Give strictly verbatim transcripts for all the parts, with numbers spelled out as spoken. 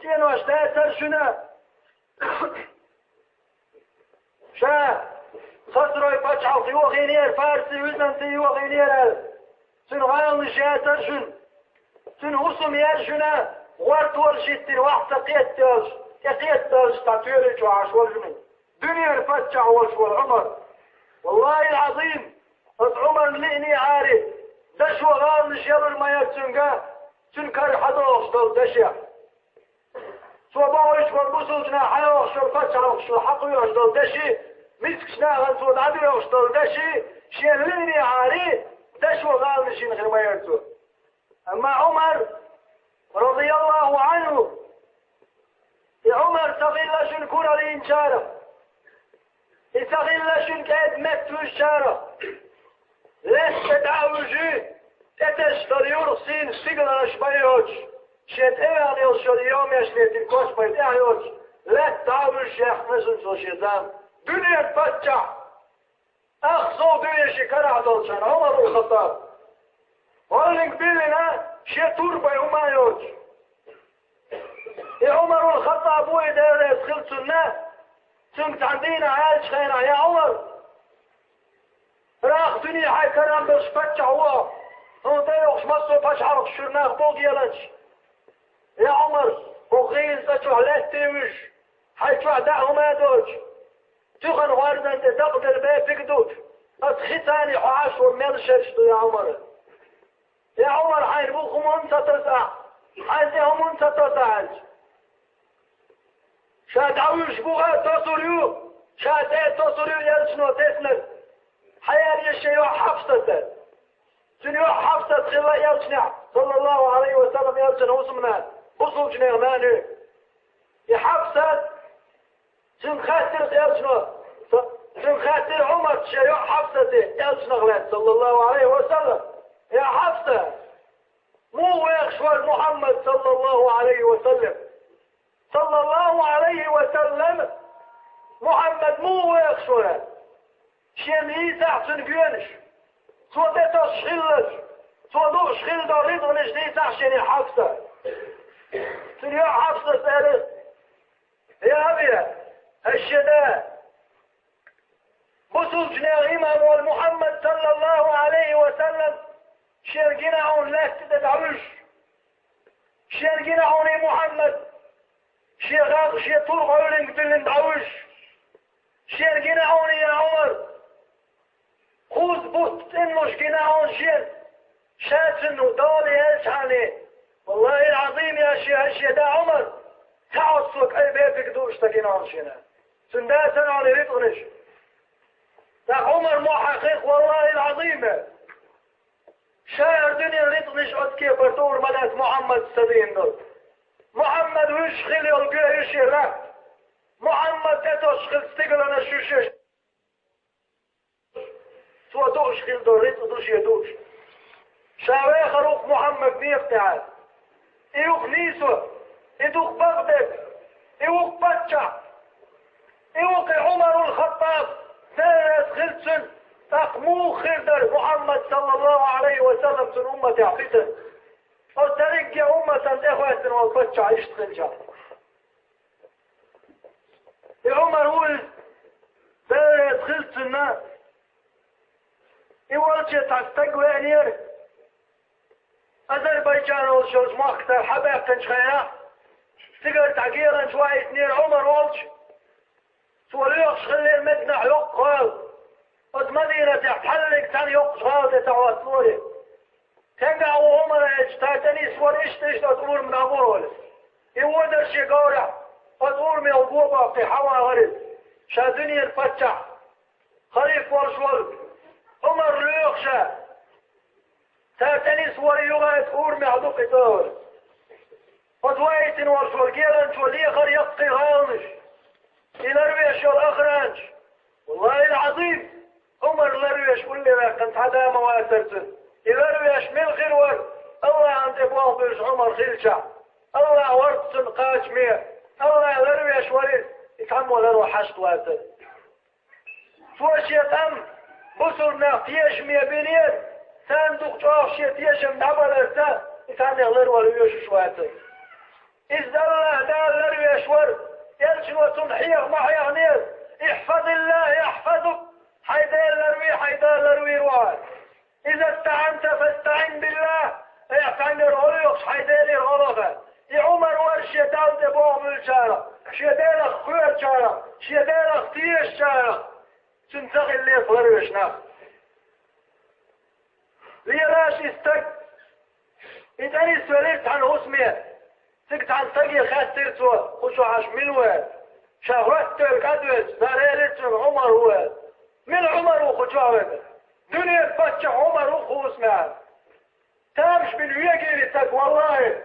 Денош дацара шуна. Ша Хасрой пачхьалкх йохийнера, Фарси, Византи йохийнера. Цуьнан гӀаланаш яцара шуна. Цуьнан хӀусам яра шуна, гӀортор шиттина вахь ца кхетталаш, тӀе кхетталаш, цхьа тоьлачу Ӏаш вара шуна. Дуьненан паччахь волуш волу Ӏумар. Валлахьи-Ӏазим, аса Ӏумарна лиъне Ӏари, дашо гӀаланаш ялур ма яра цуьнга, цуьнан кара хьадогӀуш долу дашех. Цо бохуьйтуш болу бусулчу наха хьайогӀуш йолу пачхьалкхаш чу хьакхоьхьуш долу даши, мискачу нахана цо дӀадоьгӀуш долу даши, шен лиъне Ӏари, дашо гӀаланаш йина хир ма яра цо. Амма Ӏумар, радияллаху Ӏанху, и Ӏумар ца хилла шуна куралла йинчарах, и ца хилла шуна кӀеда метта вуьжучарах, лаьтта тӀе дӀа а вуьжий, тӀетесаш долу юрх сийна стигаланаш бан йоцуш, шен тӀеваьлла йолуш йолу йомеш летина кочбай тӀаьхьа йоцуш, лаьтта дӀа а вуьжуш яьккхина шуна цо шен зама. Дуьненан паччахь! Ах, сов дуьйна ши карахь долчарна, Ӏумарул Хаттаб. ГӀоллинг биллина, шен турбай хӀума а йоцуш. И Ӏумарул Хаттаб ву и, Дела реза хила цунна, цуьнга цхьана дийнахь аьллачу хенахь: «Я Ӏумар, рагӀ дуьне хьайн карам берш паччахь ву, хьуна тӀейогӀуш массо а пачхьалкхаш чуьра нах болу геланча. Я Ӏумар, хӀокху гӀийла цӀа чохь лаьтта а вуьжуш, хьайн чохь даа хӀума а доцуш, туьханан гӀордан тӀе дакъаделла бепиг а дуучу, аса хи царний хьо Ӏаш ван мел шераш ду, я Ӏумар? Я Ӏумар, хьайна вукху хӀума хӀунда ца таса ахь? Хьайн тӀе хӀума хӀунда ца таса ахь?» аьлча. Ша дӀавуьжуш бухара тосур ю, ша тӀе а тосур ю элчано теснарг. Хьаяьлла шен йоӀ Хьафсата. Цуьнан йоӀ Хьафсат хилла элчанехь, саллаллаху Ӏалайхи ва саллам, элчанан хӀусамнана, бусулчу нехан нана ю. И Хьафсат, цуьнга хаьттира элчано, цуьнга хаьттира Ӏумарта шен йоӀ Хьафсате элчанах лаьцна, саллаллаху Ӏалайхи ва саллам: «Я Хьафса, муха вехаш вара Мухьаммад, саллаллаху Ӏалайхи ва саллам? Саллаллаху Ӏалайхи ва саллам, Мухьаммад муха вехаш вара? Шена йийцахь цуьнан гонаш, цо тӀетосуш хилларш, цо дууш хилла долу рицкъанаш дийцахь шена, я Хьафса». Цуьнан йоӀ Хьафсас аьлла: «Я Абе, аш шен да, бусулчу нехан имам волу Мухьаммад, саллаллаху Ӏалайхи ва саллам, шена гина хьуна лаьтта тӀе дӀавуьжуш. Шена гина хьуна и Мухьаммад, шен гӀагӀ, шен тур гӀовлинг дуьллина дӀавуьжуш. Шена гина хьуна, я Ӏумар, кхузза бутт цӀена луш гина хьуна шена, ша цуьнан дола яьлчхьана. Валлахьи-Ӏазим, я шен, аш шен да, Ӏумар, цхьа оццо кӀайн бепиг дууш ца гина хьуна шена. Цуьнан дацара хьуна и рицкъанаш». ТӀаккха Ӏумар мохь хьаькхира, валлахьи-Ӏазим, ша ара дуьненан рицкъанаш оцу кепара тӀур ма дац Мухьаммада ца дийна долу. Мухьаммад вуьжуш хилла йолу гуьхь ю шен лаьтта. Мухьаммад тӀетосуш хилла стигаланаш ю шен. Цо дууш хилла долу рицкъа ду шен дууш. Ша вехар ву-кх Мухьаммад некъа тӀехь. И ю-кх нийсо, и ду-кх бакъдерг, и ву-кх паччахь, и ву-кх и Ӏумарул Хаттаб, Дела реза хила цунна, тӀаккха муха хир дара Мухьаммад, саллаллаху Ӏалайхи ва саллам, цуьнан умматехь питана? Оцу дерриге умматана тӀехоьттина волу паччахь иштта хилчахь. И Ӏумар ву иза, Дела реза хила цунна. И волче цхьа стаг веанера, Азербайджан олуш йолчу махкатара хьабаьккхинчу хенахь, цигара цхьа геланча ваийтинера Ӏумар волчу. Цо лоьхуш хиллера Мединахь йоккха гӀала. Оцу Мадинатехь цхьаллиг цхьана йоккхачу гӀала тӀе ца хьоссалора. Стенгахь ву Ӏумар аьлча, цара тӀе нисвора, иштта-иштта оцу урамна дӀагӀо олу. И вон дара шен говрахь, оцу урамех го боккхий хьавахара иза. Ша дуьненан паччахь, халифа волуш волу Ӏумар лоьху ша. Цара тӀе нисвора, юха оцу урамехь ду кхин цӀа а вара. Оцу ваийтина волуш волу геланчо лехара яккхий гӀаланаш. И ларвеш йолу охранаш. Валлахьи-Ӏазим, Ӏумар ларвеш улле ваьккхина цхьа да ма вацара цуьнан. И ларвеш мила хир вара, АллахӀан тӀе болх буьллуш Ӏумар хилчахь? АллахӀ вара цунна кхачаме, АллахӀ ларвеш вара иза, и цхьаммо ларван хьашт вацара. Цо шен къам бусулба нах тешаме бинера, царна дукха чӀогӀа шен тешам дӀабаларца, и царнех ларвала оьшуш вацара. Иза АллахӀ Дала ларвеш вара, элчано цунна хьеха ма хьехнера: «احفظ الله يحفظك», хьай Дела ларве, хьай Дала ларвийр ву хьо. «إذا استعنت فاستعن بالله», айхьа цхьаьнгара гӀо лоьхуш, хьай Делера гӀо лаха. И Ӏумар вара шен Далла тӀе боху буьллачарах, шен Делах кхоьручарах, шен Делах тешачарах. Цуьнан ца хиллера ларвеш нах. Лелаш и стаг, и тӀе нисвелира цхьана хӀусаме. Цига цхьана стаге хаьттира цо, кху чохь аша мила ву аьлла. Ша хӀоттавелла кӀадвелча, цара элира цуьнга, Ӏумар ву аьлла. Мила Ӏумар ву кху чохь вега? Дуьненан паччахь Ӏумар ву кху хӀусаме аьлла. Тамаш бина вегийра и стаг, валлахӀи.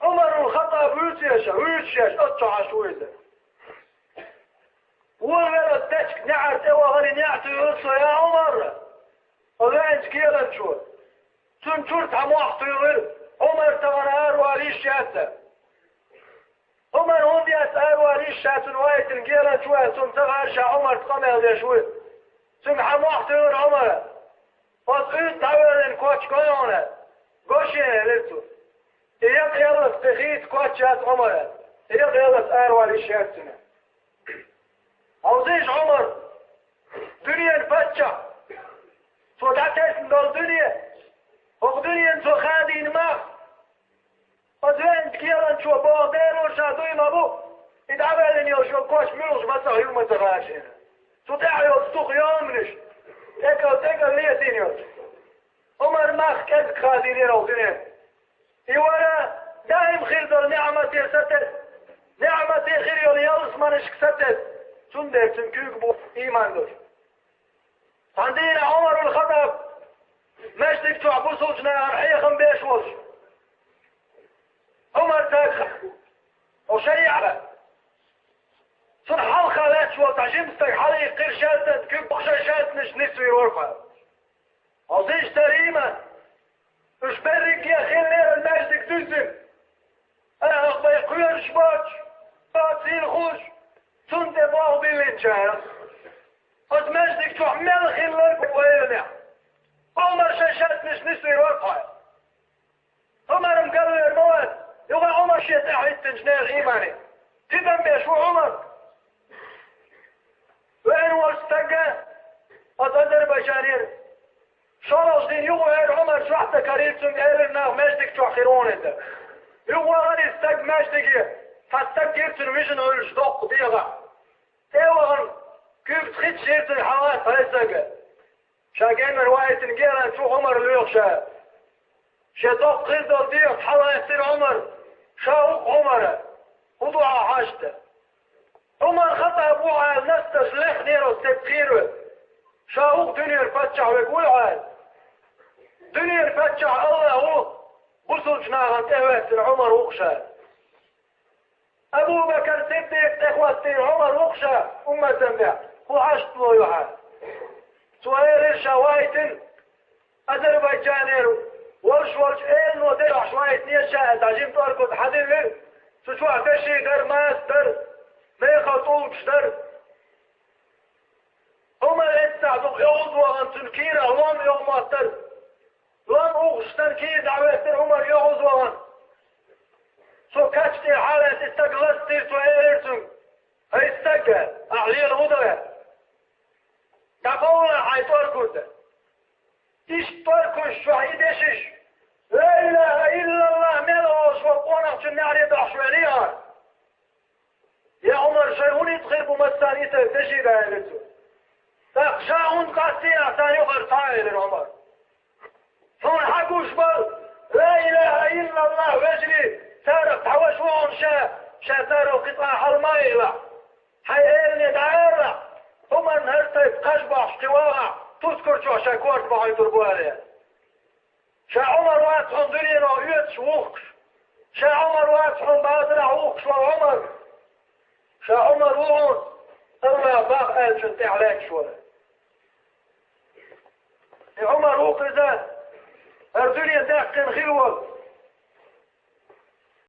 Ӏумарул Хаттаб вуьйцу аша, вуьйцуш аша, оцу чохь аша ву иза. Вон велла дечка неӀар тӀе вахара, и неӀ туьйхира цо: «Я Ӏумар!» Оцу веанчу геланчо. Цунна чуьра цхьа мохь туьйхира, Ӏумар тахана аравала йиш яц. Ӏумар хӀунда яц аравала йиш, ша цунна вайтина геланчо ву аьлла, цунна ца хаьара, ша Ӏумарца къамел деш ву. Цуьнга хьан мохь туьйхира Ӏумара. Оцу уьйтта дӀавоьллина коч гой хьуна? Го шена, элира цо. И якъ яллалц тхан хийца коч яц Ӏумара. И якъ яллалц аравала йиш яц цуьнан. Хьовзийша Ӏумар, дуьненан паччахь, цо дӀатесна долу дуьне, хӀокху дуьненан цо хадийна мах, оцу веанчу геланчо боху, Делора, ша дуй ма бу, и дӀавоьллина йолуш йолу коч муьлхачу мацах ю ма ца хаьара шена. Цу тӀехь йолчу дукха йоманаш, тӀекал-тӀекал летийна йолчу. Ӏумар мах кӀезиг хадийнера хӀокху дуьненан. И вара даим хир долу неӀмате сатесна, неӀмате хир йолу ялсаманашка сатесна, цундела цуьнан куьйга бу ийман долуш. Цхьана дийнахь Ӏумарул Хаттаб, маьждиг чохь бусулчу нахана хьехам беш волуш, Ӏумар цаьрга хьо шариӀа. Цунна хьалха лаьтташ волу цхьа жима стаг хьалаиккхира шаьлтан, куьг бохуш шаьлтанаш нисвийр вара хьо. Хьо зиш дарийма, уьш берриге хиллера маьждиг дуьззина. Ахьа бай кхоьруш боцуш, тоцийла хуьлуш, цунна тӀе боху биллинчара. Оцу маьждиг чохь мел хилларг вайранехь. Ӏумар шайн шаьлтанаш нисвийр вара хьо. Ӏумаран галвер ма вац, юха Ӏумар шен тӀаьхьа хӀиттинчу нехан иймане. Тидам беш ву Ӏумар. Веана волчу стага оцу Азербайджанера шолгӀачу дийнахь юха веара Ӏумар, чохь ца карийра цуьнга, элира наха маьждиг чохь хир ву хьуна иза. Юха вахара и стаг маьждиге, цхьа стаг гира цуьнан вижина Ӏуьллуш доккха дегӀах. ТӀе а вахана, куьйгаца хӀитташ йира цуьнга, хьалаца хьайн стага. Ша геннара вайтина геланчу Ӏумар лоьхуш а. Шен доккха хир долу дегӀах хьалаьцира Ӏумар, ша ву-кх Ӏумара, хӀун ду хьан хьашт? Ӏумар Хаттаб ву аьлла, настарш лехнера оцу стеган кхеро. Ша ву-кх дуьненан паччахь верг вуй хьо аьлла. Дуьненан паччахь АллахӀ ву, бусулчу нахана тӀехӀоьттина Ӏумар ву-кх ша. Абу Бакр Сиддикъ тӀехӀоьттина Ӏумар ву-кх ша, умматан тӀехь, хӀун хьашт ло ю хьан? Цо элира ша вайтина, Азербайджанера волуш волчу элано дерригаш вайтинера ша, аьлла, дӀа жима тӀоркуд хьадиллира, цу чохь деши дара, маса дара, мехала тӀулгаш дара. Ӏумар эццахь дукха йовза вахана, цуьнан кийрахь лом йовха моттара. Лом ухуш стаг кийра дӀахӀоьттира Ӏумар йовза вахана. Цо кач тӀера хьалаьцна и стаг ластийра, цо элира цуьнга: «ХӀай стаг, ахь лела хӀун до?» «ДӀабовла хьайн тӀоркуд». Иштта тӀоркуш чохь и дешаш: «Ла илаха иллаллах» мел олуш волу къонах цуьнан неӀаре дохьуш ваьлла яра. «Я Ӏумар, шайн хӀун ницкъ хир бу массарна и стаг деши даьллачу? ТӀаккха ша хӀунда къастийна ахь царна юкъара цхьа?» — элира Ӏумар. «Хьуна хьан гуш бара, ла илаха иллаллах вежарий, царах цхьа ваша ву хьуна ша, ша царал кхин цкъа хьала ма елахь. Хьайн элане дӀаалалахь, хӀуманна хӀара тайпа кхаж бохьуш кхин вагӀахь, тускар чохь шайн корта бохьуьйтур бу», — аьлла. Ша Ӏумар вац хьуна дуьнено оьцуш вухкуш. Ша Ӏумар вац хьуна базарахь вухкуш волу Ӏумар. Ша Ӏумар ву хьуна, АллахӀа боху аьллачун тӀехь лаьтташ вара. И Ӏумар ву-кх иза, хӀара дуьне даьккхина хир волу.